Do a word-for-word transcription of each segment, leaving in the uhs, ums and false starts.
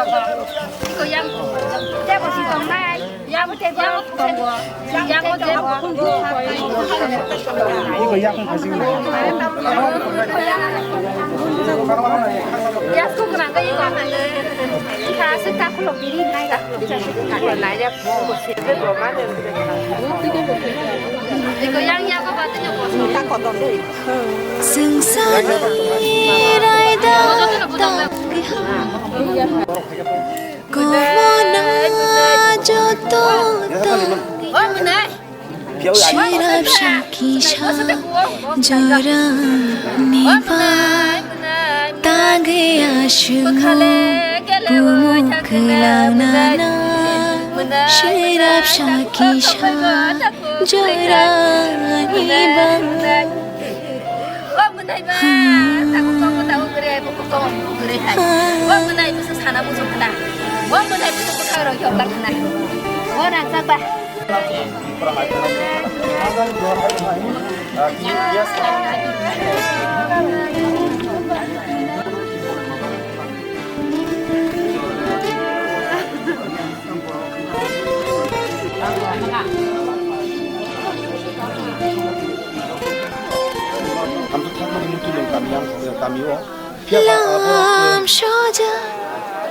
Iko yang, tebo si tongnai, yang tebo tongo, yang tebo tongo. Iko yang kasih. Yang tu kenapa iko mana? Kasih tak kalau biri naik tak kalau. Iko yang yang apa tu nyok. Swngcharni raida tangwi ha. Komona joto tangwi ha. Swrapsa kisa jorani ba tangwi aswk bumu kwlauna na. Swrapsa kisa jorani ba. O mwnai ba, tabuk tongo, tabuk gre, buku tongo, buku gre hai. O mwnai, bwsa sana muchung khna. O mwnai, bwsa bwkhak rok yokla khna. O rangchak ba. Ang to thangmani muitu nung kami ang, kami o. Phiya ba abo lam soja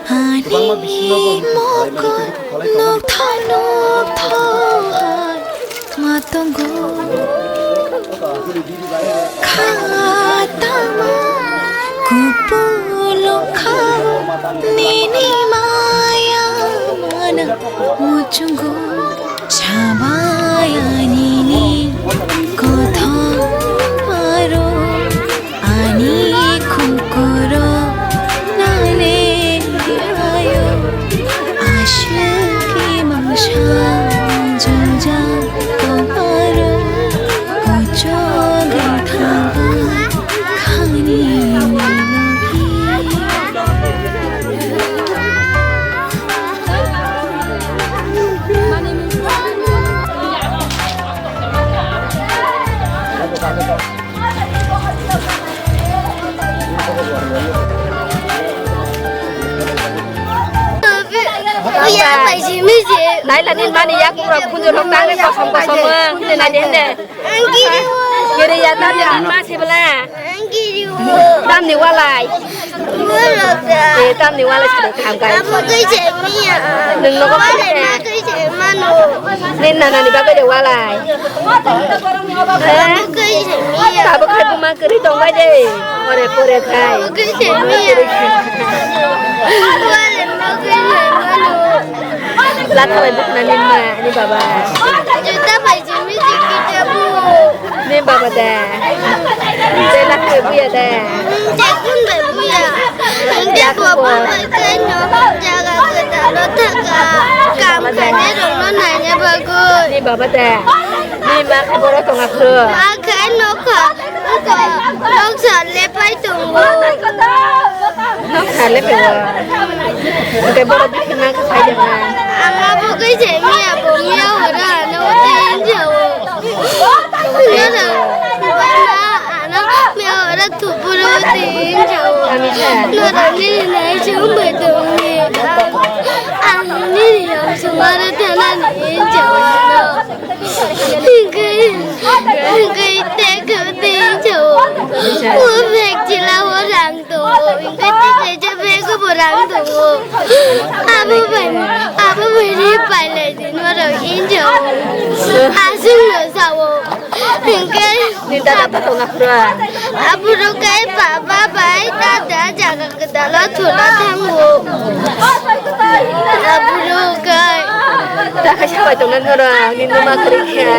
ani kwbangma bisingo bo mokol khalai mani tei khalai tongmani. Nokthar nokthar hai ma tongo. Khatama kupulung kha nini maya mana muchungo chabaya nini kothoma ro ani khukoro nale ayo. Ashwk mangsa jajak tongpharo, kochok thangwi khani logi. Nai la din mani yak pura khunjur hok tang le kosom kosom, hinde nai de hinde. Kiri ya ta de din ma se bela. Tamni walai. Eh, tamni walai se tham kai. Nung nogo kiri. Nin nana ni bagwi de walai. Tabuk khai buma kwrwi tong bai de. Ore pore khai. Latha bai bukna ni ma ni baba. Ni baba da. Tei latha bai buya da. Tei kun bai buya. Hingke bobo bai khe no jaga kwtal o thaka. Kam khainai rok no naina bagwi. Ni baba da. Ni ma khe boro tonga khro. Ma khe nokha. Noksa lepai tongo. Noksa lepai o. Hingke boro bisi ma khe sai de ma. Ang abo khe je miya bo miya ora no tin jao. Miya na. Ano miya ora tupuro tin jao. Nora ni nai chum bai tongi. Ang ni yang sumara thana ni jao. Hingke, hingke tei khe tei chao. O bag chila o rang tongo. Hingke tei kaisa bag o bo rang tongo. Abo bai, abo bai ri pai lai di norok enjoy. Aswk no sao. Hingke ni dada ta tonga pura. Aborok kai baba bai dada jaga kwtal o thuna thango. Aborok kai. Ta khai sabai tongna norok ni numa kwrwi kha.